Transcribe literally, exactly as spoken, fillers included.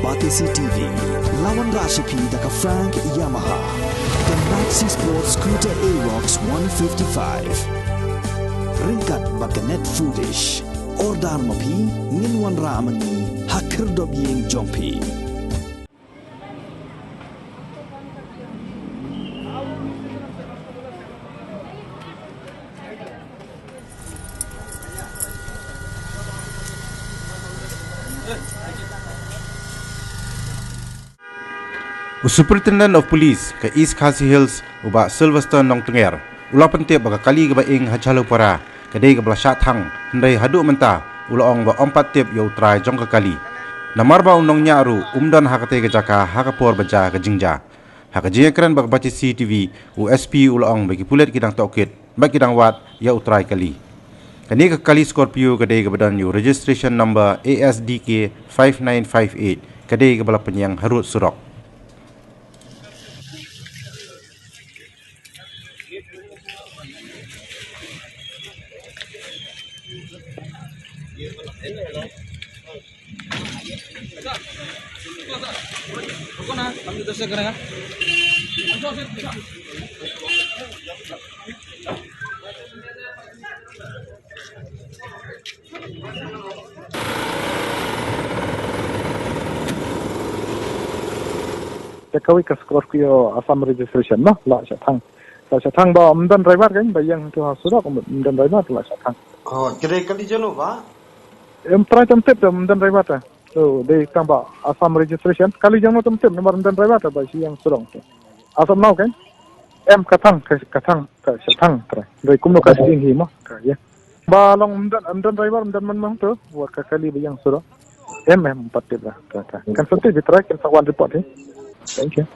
Batesi T V, la wanrah sha phi da ka Frank Yamaha, ka Maxi Sport Scooter Aerox one fifty-five. Ryngkat bad ka Net Foodish. Order ma phi, ngin wanrah ma ngi ha khyrdop ïing jong phi. U Superintendent of Police ka East Khasi Hills, u Bah Sylvester Nongtnger, u la pyntip ba ka kali kaba ing ha Jhalupara ka dei kaba la shah thang, hynrei haduh mynta u la ong ba ym pat tip ïa u trai jong ka kali. Namar ba u nongñiah ruh um don ha katei ka jaka ha ka por ba jia ka jingjia. Ha ka jingïakren bad ka Batesi T V, u S P u la ong ba ki pulit ki dang tohkit bad ki dang wad ïa u trai kali. Kane ka kali Scorpio ka dei kaba don ïa u registration number A S D K five nine five eight, ka dei kaba la pynïeng harud surok. Te kawei ka Scorpio Assam registration, no, la shah thang. La shah thang ba ym don driver kan, ba ïeng tu ha surok ym don driver, la shah thang. Oh, kali jong no ba? Em, trai tam tip ym don driver ta. So, dei tang ba Assam registration. Kali jong no tam tip, namar ym don driver ta ba shi ïeng surok. Assam nau kan? Em, ka thang, ka, ka thang, ka shah thang, trai. Dei kumno ka shah ïeng hi mo, ka, ïa. Ba long ym don, ym don driver, ym don man mo tu, wat ka kali ba ïeng surok. Em, em, ym pat tip la, ka, ka. Kan sa tip, trai, kan sa wan report hi. Thank you.